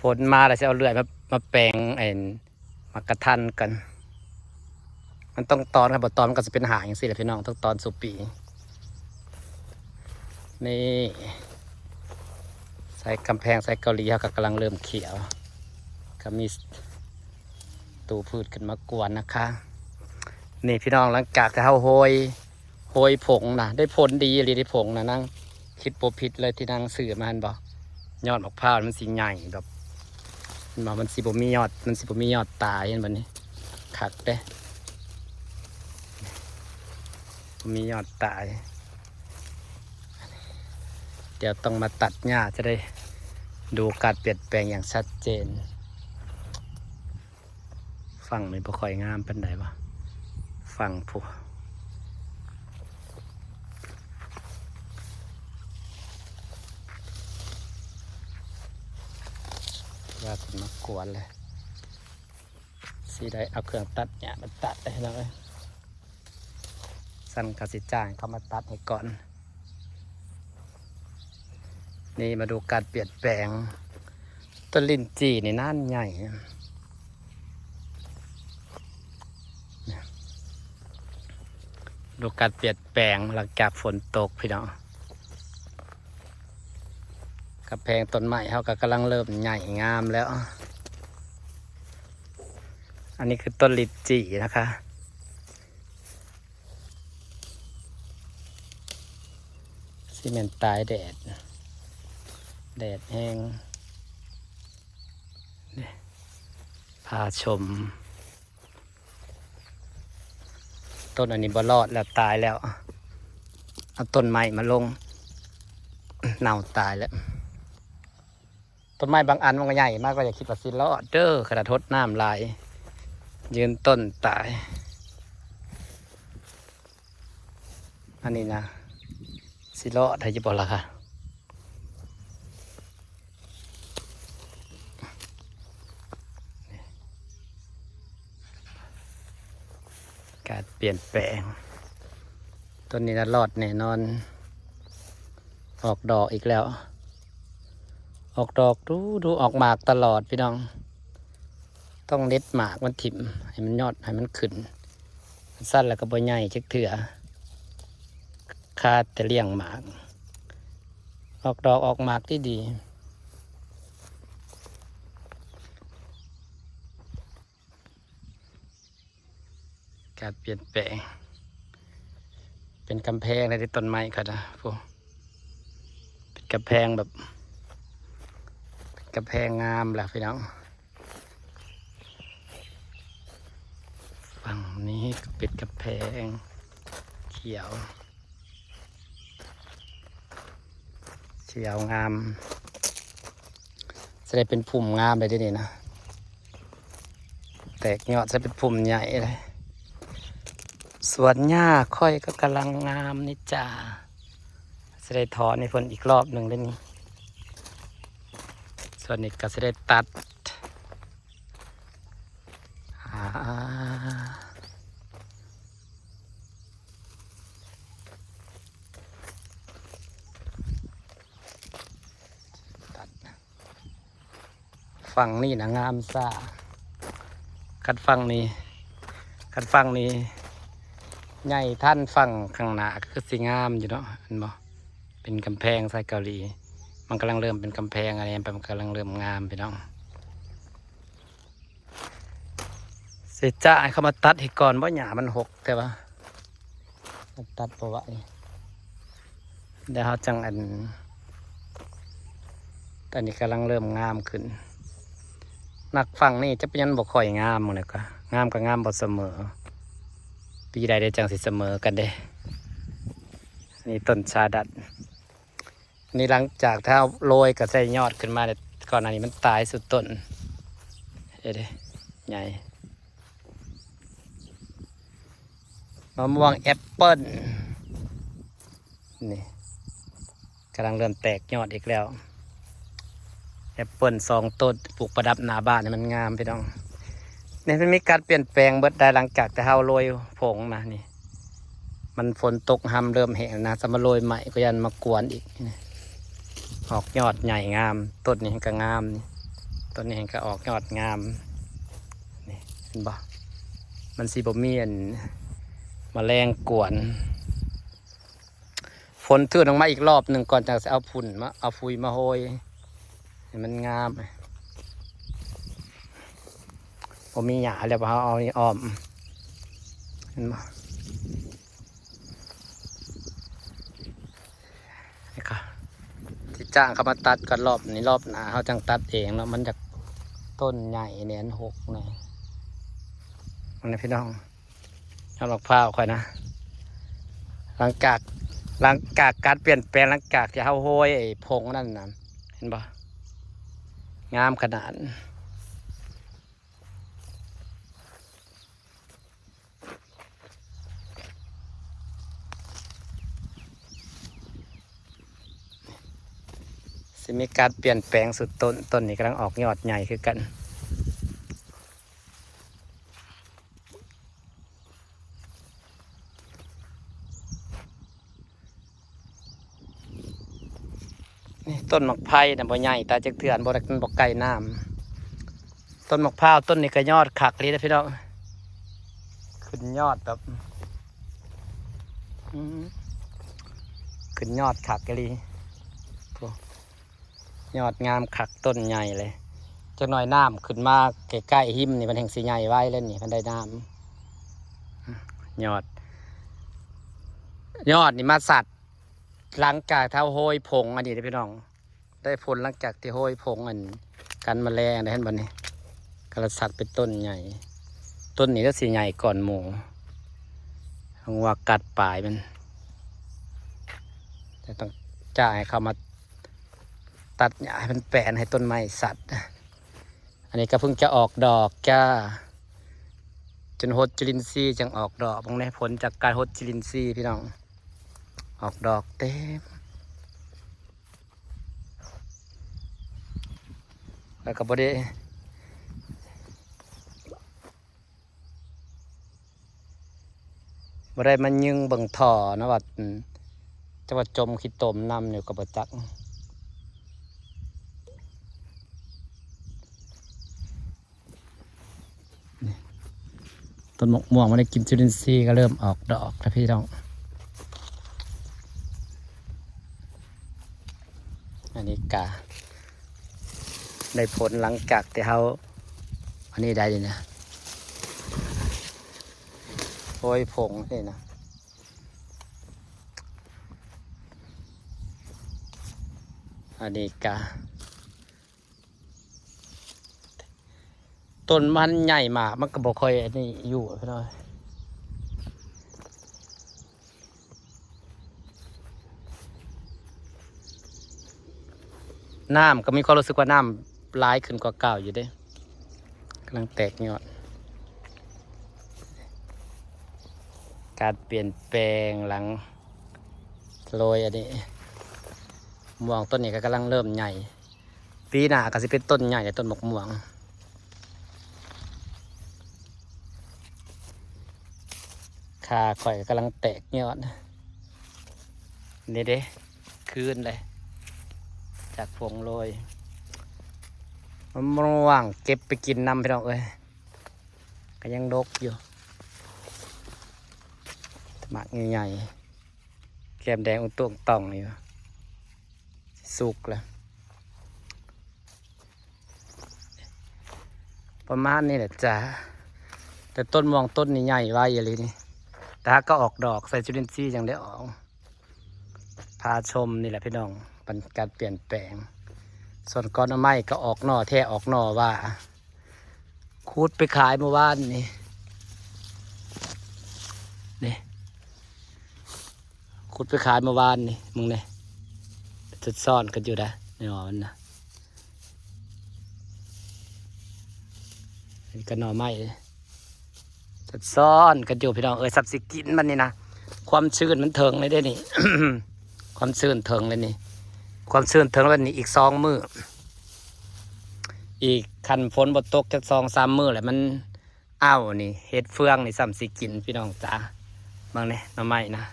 ຝົນມາແລ້ວຊິເອົາເລື່ອຍມາ ມາແປງໄອ້ໝາກກະທັນກັນ. ມັນຕ້ອງຕອນ ຄັນບໍ່ຕອນມັນກໍຊິເປັນຫາກຈັ່ງຊີ້ແຫຼະພີ່ນ້ອງ ຕ້ອງຕອນສູ່ປີ. ນີ້ ໃສ່ກຳແພງ ໃສ່ເກົາຫຼີ ເຮົາກໍກຳລັງເລີ່ມຂຽວ ກໍມີ ຕູພືດຂຶ້ນມາກວນນະຄະ. ນີ້ພີ່ນ້ອງ ຫຼັງຈາກທີ່ເຮົາໂຮຍ ໂຮຍຜົງນະ ໄດ້ຜົນດີອີ່ຫຼີ ໄດ້ຜົງນະ ນາງຄິດບໍ່ຜິດເລີຍທີ່ນາງຊື້ມາຫັ້ນບໍ່. ຍອດໝາກພ້າວມັນຊິໃຫຍ່ແບບ ເຫັນບໍ່ ມັນຊິບໍ່ມີຍອດ ມັນຊິບໍ່ມີຍອດຕາຍ ເຫັນບໍ່ນີ້ ຄັກເດ້ ບໍ່ມີຍອດຕາຍ. ດຽວຕ້ອງມາຕັດຫຍ້າ ຈະໄດ້ດູການປ່ຽນແປງຢ່າງຊັດເຈນ. ຝັ່ງນີ້ບໍ່ຄ່ອຍງາມປານໃດວະ ຝັ່ງພຸ້ນ ວ່າຊິມາກວນເລີຍ ຊິໄດ້ເອົາເຄື່ອງຕັດຫຍ້າມາຕັດເລີຍພີ່ນ້ອງເອີຍ. ຊັ້ນກໍຊິຈ້າງເຂົາມາຕັດໃຫ້ກ່ອນ. ນີ້ມາດູການປ່ຽນແປງ ຕົ້ນລິ້ນຈີ່ນີ້ນານໃຫຍ່ ດູການປ່ຽນແປງຫຼັງຈາກຝົນຕົກພີ່ນ້ອງ. ກຳແພງຕົ້ນໄມ້ເຮົາກໍກຳລັງເລີ່ມໃຫຍ່ງາມແລ້ວ. ອັນນີ້ຄືຕົ້ນລິ້ນຈີ່ນະຄະ. ຊິແມ່ນຕາຍແດດ ແດດແຮງ ນີ້ ພາຊົມ. ຕົ້ນອັນນີ້ບໍ່ລອດແລ້ວ ຕາຍແລ້ວ ເອົາຕົ້ນໃໝ່ມາລົງ ເນົ່າຕາຍແລ້ວ. ຕົ້ນໄມ້ບາງອັນມັນກໍໃຫຍ່ມາ ກໍຢ່າຄິດວ່າຊິລອດເດີ ຂະໜາດຫົດນ້ຳຫຼາຍ ຢືນຕົ້ນຕາຍ. ອັນນີ້ນະ ຊິລອດໄດ້ຢູ່ບໍ່ລະຄະ? ການປ່ຽນແປງ ຕົ້ນນີ້ນະລອດແນ່ນອນ ອອກດອກອີກແລ້ວ ອອກດອກດູໆ ອອກໝາກຕະຫຼອດພີ່ນ້ອງ. ຕ້ອງເດັດໝາກມັນຖິ້ມ ໃຫ້ມັນຍອດ ໃຫ້ມັນຂຶ້ນ ຊັ້ນແລ້ວກໍບໍ່ໃຫຍ່ຈັກເທື່ອ ຄາແຕ່ລ້ຽງໝາກ ອອກດອກອອກໝາກດີໆ. ການປ່ຽນແປງ ເປັນກຳແພງໃນຕົ້ນໄມ້ເຂົານະ ໂອ້ ເປັນກຳແພງແບບ ເປັນກຳແພງງາມແຫຼະພີ່ນ້ອງ. ຝັ່ງນີ້ກໍເປັນກຳແພງຂຽວ ຂຽວງາມ ຈະໄດ້ເປັນພຸ່ມງາມເລີຍເດນີ້ນະ ແຕກຍອດຈະເປັນພຸ່ມໃຫຍ່ເລີຍ. ສວນຫຍ້າຂ້ອຍກໍກຳລັງງາມນີ້ຈ້າ ຈະໄດ້ຖອນໃຫ້ເພິ່ນອີກລອບໜຶ່ງເດ້ນີ້. ສ່ວນນີ້ກໍຊິໄດ້ຕັດ ອາ ຕັດ ຝັ່ງນີ້ນະງາມຊ້າ ຄັນຝັ່ງນີ້ ຄັນຝັ່ງນີ້ໃຫຍ່ທັນຝັ່ງຂ້າງໜ້າ ກໍຄືຊິງາມຢູ່ເນາະ ເຫັນບໍ່? ເປັນກຳແພງໃສ່ເກົາຫຼີ ມັນກຳລັງເລີ່ມເປັນກຳແພງ ອັນນີ້ມັນກຳລັງເລີ່ມງາມພີ່ນ້ອງ. ຊິຈ້າງໃຫ້ເຂົາມາຕັດໃຫ້ກ່ອນບໍ່ ຫຍ້າມັນຫົກແທ້ວະ ຕັດບໍ່ໄຫວ ແລ້ວເຮົາຈັ່ງອັນ ຕອນນີ້ກຳລັງເລີ່ມງາມຂຶ້ນ. ນັກຝັ່ງນີ້ຈະເປັນຫຍັງບໍ່ຄ່ອຍງາມ ມື້ນີ້ກໍງາມກໍງາມບໍ່ສະເໝີ ປີໃດເດ້ຈັ່ງຊິສະເໝີກັນເດ້. ອັນນີ້ຕົ້ນຊາດັດ ອັນນີ້ຫຼັງຈາກທີ່ເຮົາໂລຍກໍໃສ່ຍອດຂຶ້ນມາ ກ່ອນໜ້ານີ້ມັນຕາຍສຸດຕົ້ນ ເອີ ເດ້ ໃຫຍ່. ມະມ່ວງແອັບເປິ້ນ ນີ້ກຳລັງເລີ່ມແຕກຍອດອີກແລ້ວ ແອັບເປິ້ນສອງຕົ້ນ ປູກປະດັບໜ້າບ້ານໃຫ້ມັນງາມພີ່ນ້ອງ. ນີ້ມັນມີການປ່ຽນແປງເບິດໄດ໋ ຫຼັງຈາກທີ່ເຮົາໂລຍຜົງນະ ນີ້ ມັນຝົນຕົກຮຳເລີ່ມແຫ້ງນະ ຈະມາໂລຍໃໝ່ກໍຢ້ານມາກວນອີກ. ນີ້ ອອກຍອດໃຫຍ່ງາມ ຕົ້ນນີ້ກໍງາມ ນີ້ ต้นนี้ก็ออกยอดงาม นี่ เห็นบ่ มันสิบ่มีอันแมลงกวน ฝนทื่นลงมาอีกรอบหนึ่งก่อนจั่งสิเอาฝุ่นมา เอาปุ๋ยมาโฮยให้มันงาม บ่มีหญ้าแล้ว เฮาเอานี่อ้อม เห็นบ่ นี่ก็สิจ้างเขามาตัดก่อนรอบนี้ รอบหน้าเฮาจั่งตัดเองเนาะ มันอยากต้นใหญ่แหน่ หกแหน่ นั่นนะพี่น้อง ยอดมะพร้าวข้อยนะ หลังจาก หลังจากการเปลี่ยนแปลง หลังจากที่เฮาโฮยไอ้ผงนั่นน่ะ เห็นบ่ งามขนาด สิมีการเปลี่ยนแปลงสู่ต้น ต้นนี้กำลังออกยอดใหญ่คือกัน นี่ต้นหมากไผ่น่ะบ่ใหญ่ตายจักเทื่อ บ่ได้ มันบ่ใกล้น้ำ ต้นหมากพร้าวต้นนี้ก็ยอดคักอีหลีเด้อพี่น้อง ขึ้นยอดแบบ อืม ขึ้นยอดคักอีหลี โอ้ ยอดงามคัก ต้นใหญ่เลย จักหน่อยน้ำขึ้นมาใกล้ๆหิมนี่มันแฮ่งสิใหญ่ไวเลยนี่ มันได้น้ำ ยอด ยอดนี่มาสัด หลังจากที่เฮาโฮยผงอันนี้เด้อพี่น้อง ได้ผลหลังจากที่โฮยผงอันกันแมลงได้ เห็นบ่นี่ กำลังสัดเป็นต้นใหญ่ ต้นนี้ก็สิใหญ่ก่อนหมู่ งัวกัดปลายมัน แต่ต้องจ้างให้เขามาตัดหญ้าให้มันแปน ให้ต้นไม้สัด อันนี้ก็เพิ่งจะออกดอกจ้า จนหดจุลินทรีย์จั่งออกดอก เบิ่งแหน่ ผลจากการหดจุลินทรีย์พี่น้อง ออกดอกเต็ม แล้วก็บ่ได้ บ่ได้มายึงเบิ่งท่อนะว่า อืม จะว่าจมขี้ตมนำอยู่ก็บ่จัก นี่ ต้นมะม่วงมันได้กินจุลินทรีย์ก็เริ่มออกดอกแล้วพี่น้อง อันนี้กะได้ผลหลังจากที่เฮา อันนี้ได้นี่นะ โฮยผงนี่นะ อันนี้กะ ต้นมันใหญ่มาก มันก็บ่ค่อยอันนี้อยู่พี่น้อง น้ำก็มีความรู้สึกว่าน้ำหลายขึ้นกว่าเก่าอยู่เด้ กำลังแตกยอด การเปลี่ยนแปลงหลังโรยอันนี้ ม่วงต้นนี้ก็กำลังเริ่มใหญ่ ปีหน้าก็สิเป็นต้นใหญ่ ต้นมะม่วง ข่าข้อยกำลังแตกยอด นี่เด้ คืนเลย จากผงโรย มะม่วงเก็บไปกินนำพี่น้องเอ้ย ก็ยังดกอยู่ หมากใหญ่ๆ แก้มแดงอุ้งตุงต่องอยู่ สุกแล้ว ประมาณนี้แหละจ้า แต่ต้นม่วงต้นนี้ใหญ่ไวอีหลีนี่ แต่หากก็ออกดอก ใส่จุลินทรีย์จั่งได้ออก พาชมนี่แหละพี่น้อง บรรยากาศเปลี่ยนแปลง ส่วนกอหน่อไม้ก็ออกหน่อแท้ออกหน่อว่า ขุดไปขายเมื่อวานนี่ นี่ ขุดไปขายเมื่อวานนี่ มึงนี่ จะซ่อนกันอยู่นะ นี่หว่ามันนะ อันนี้ก็หน่อไม้ จะซ่อนกันอยู่พี่น้องเอ้ย สับสิกินมันนี่นะ ความชื้นมันเถิงเลยเด้นี่ ความชื้นเถิงเลยนี่ ความชื้นเถิงแล้วนี่ อีกสองมื้อ อีกคันฝนบ่ตกจักสองสามมื้อแหละ มัน อ้าว นี่เห็ดเฟืองนี่ซ้ำสิกินพี่น้องจ๋า เบิ่งนี่หน่อไม้นะ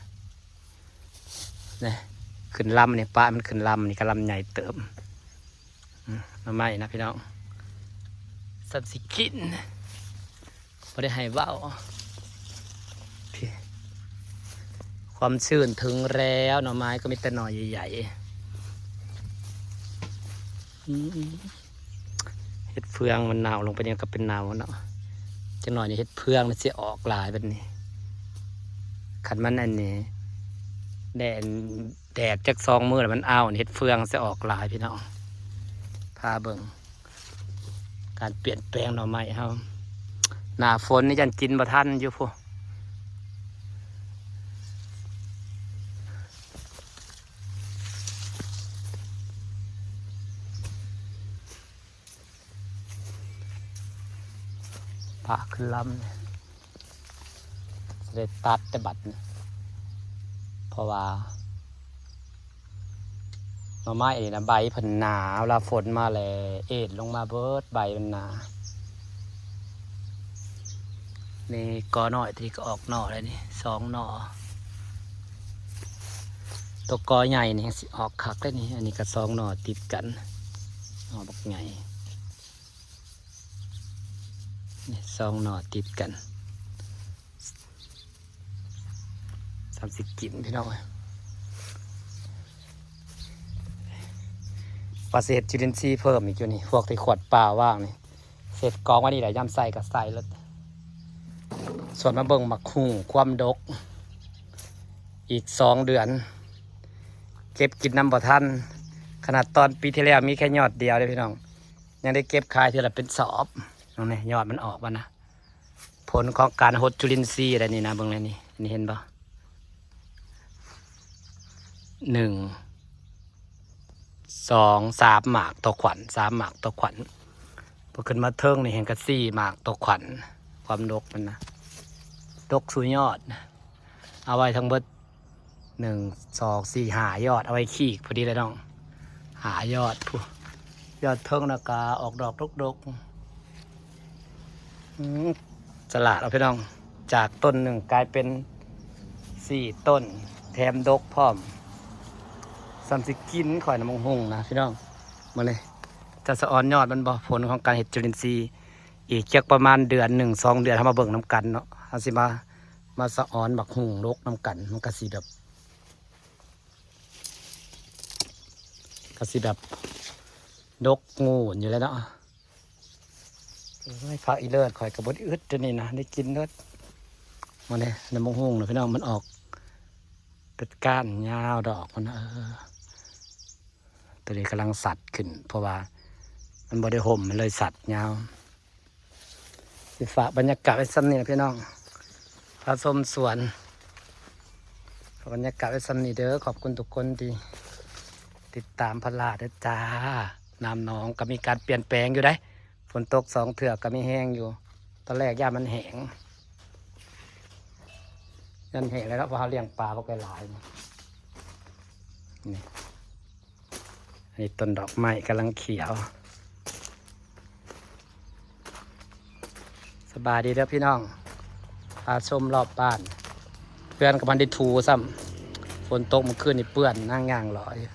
นี่ขึ้นลำนี่ ปะมันขึ้นลำนี่ก็ลำใหญ่เติบ อืม หน่อไม้นะพี่น้อง ແບບຊິກິນ ບໍ່ໄດ້ໃຫ້ເວົ້າ. ຄວາມຊື່ນເຖິງແລ້ວ ໜໍ່ໄມ້ກໍມີແຕ່ໜໍ່ໃຫຍ່ໆ. ອືມ ເຫັດເຟືອງມັນເນົ່າລົງໄປ ຍັງກໍເປັນເນົ່າເນາະ. ຈັກໜ້ອຍນີ້ເຫັດເຟືອງມັນຊິອອກຫຼາຍບາດນີ້. ຄັນມັນອັນນີ້ ແດດ ແດດຈັກສອງມື້ແລ້ວມັນເອົາ ເຫັດເຟືອງຊິອອກຫຼາຍພີ່ນ້ອງ. ພາເບິ່ງການປ່ຽນແປງໜໍ່ໄມ້ເຮົາ. ໜ້າຝົນນີ້ຢ້ານກິນບໍ່ທັນຢູ່ພຸ້ນ. ພາຂຶ້ນລຳ ຊິໄດ້ຕັດແຕ່ບັດນີ້ ເພາະວ່າໜໍ່ໄມ້ນີ້ນະ ໃບເພິ່ນໜາ ເວລາຝົນມາແລ້ວເອດລົງມາເບິດ ໃບມັນໜາ. ນີ້ກໍນ້ອຍ ທີ່ກໍອອກໜໍ່ແລ້ວນີ້ ສອງໜໍ່. ໂຕກໍໃຫຍ່ນີ້ຊິອອກຄັກເດ້ນີ້. ອັນນີ້ກໍສອງໜໍ່ຕິດກັນ ໜໍ່ບັກໃຫຍ່. ນີ້ສອງໜໍ່ຕິດກັນ ສ່ຳຊິກິນພີ່ນ້ອງເອີຍ. ວ່າຊິເຮັດຈຸລິນຊີເພີ່ມອີກຢູ່ນີ້ ພວກທີ່ຂວດເປົ່າວ່າງນີ້ ເຮັດກອງໄວ້ນີ້ແຫຼະ ຍາມໃສ່ກໍໃສ່ໂລດ. ສ່ວນມາເບິ່ງໝາກຫຸ່ງຄວາມດົກ ອີກສອງເດືອນ ເກັບກິນນຳບໍ່ທັນ. ຂະໜາດຕອນປີທີ່ແລ້ວມີແຄ່ຍອດດຽວເດ້ພີ່ນ້ອງ ຍັງໄດ້ເກັບຂາຍເທື່ອລະເປັນສອບ. ເບິ່ງນີ້ ຍອດມັນອອກແລ້ວນະ. ຜົນຂອງການຫົດຈຸລິນຊີໄດ໋ນີ້ນະ ເບິ່ງແລ້ວນີ້ ນີ້ເຫັນບໍ່? ໜຶ່ງ ສອງ ສາມໝາກຕໍ່ຂວັນ ສາມໝາກຕໍ່ຂວັນ. ພໍຂຶ້ນມາເທິງນີ້ແຮ່ງກະສີ່ໝາກຕໍ່ຂວັນ. ຄວາມດົກມັນນະ ດົກສູ່ຍອດ. ເອົາໄວ້ທັງເບິດ ໜຶ່ງ ສອງ ສີ່ ຫ້າຍອດ ເອົາໄວ້ຂີກພໍດີເລີຍນ້ອງ ຫ້າຍອດພຸ້ນ. ຍອດເທິງນະກະອອກດອກດົກໆ. ອືມ ສະຫຼາດເອົາພີ່ນ້ອງ ຈາກຕົ້ນໜຶ່ງກາຍເປັນສີ່ຕົ້ນ ແຖມດົກພ້ອມ. ສ່ຳຊິກິນຂ້ອຍນຳບັກຫຸ່ງນະພີ່ນ້ອງ. ມາເລີຍ ຈະສະອອນຍອດມັນບໍ່? ຜົນຂອງການເຮັດຈຸລິນຊີ. ອີກຈັກປະມານເດືອນໜຶ່ງສອງເດືອນ ເຮົາມາເບິ່ງນຳກັນເນາະ. ເຮົາຊິມາ ມາສະອອນບັກຫຸ່ງດົກນຳກັນ ມັນກະຊິແບບ ກະຊິແບບດົກງູນຢູ່ແລ້ວເນາະ. ໂອ້ຍ ຜັກອີເລີດຂ້ອຍກະບໍ່ໄດ້ອຶດ ດຽວນີ້ນະ ໄດ້ກິນເລີດ. ມາເລີຍ ນຳບັກຫຸ່ງນະພີ່ນ້ອງ ມັນອອກເປັນກ້ານຍາວດອກມັນນະ. ເອີ ໂຕນີ້ກຳລັງສັດຂຶ້ນ ເພາະວ່າມັນບໍ່ໄດ້ຮົ່ມ ມັນເລີຍສັດຍາວ. ຊິຝາກບັນຍາກາດໄວ້ສ່ຳນີ້ນະພີ່ນ້ອງ ພາຊົມສວນ. ຝາກບັນຍາກາດໄວ້ສ່ຳນີ້ເດີ. ຂອບຄຸນທຸກຄົນທີ່ຕິດຕາມພະລາເດີຈ້າ. ນ້ຳໜອງກໍມີການປ່ຽນແປງຢູ່ໃດ໋ ຝົນຕົກສອງເທື່ອກໍມີແຮງຢູ່. ຕອນແລກຢ້ານມັນແຫ້ງ ຢ້ານແຫ້ງແລ້ວເນາະ ເພາະເຮົາລ້ຽງປາບໍ່ຄ່ອຍຫຼາຍ. ນີ້ ອັນນີ້ຕົ້ນດອກໄມ້ກຳລັງຂຽວ. ສະບາຍດີເດີພີ່ນ້ອງ ພາຊົມຮອບບ້ານ. ເຮືອນກໍບໍ່ໄດ້ຖູຊ້ຳ ຝົນຕົກມື້ຄືນນີ້ເປື້ອນ ນາງຍ່າງຫຼໍ່ຢູ່.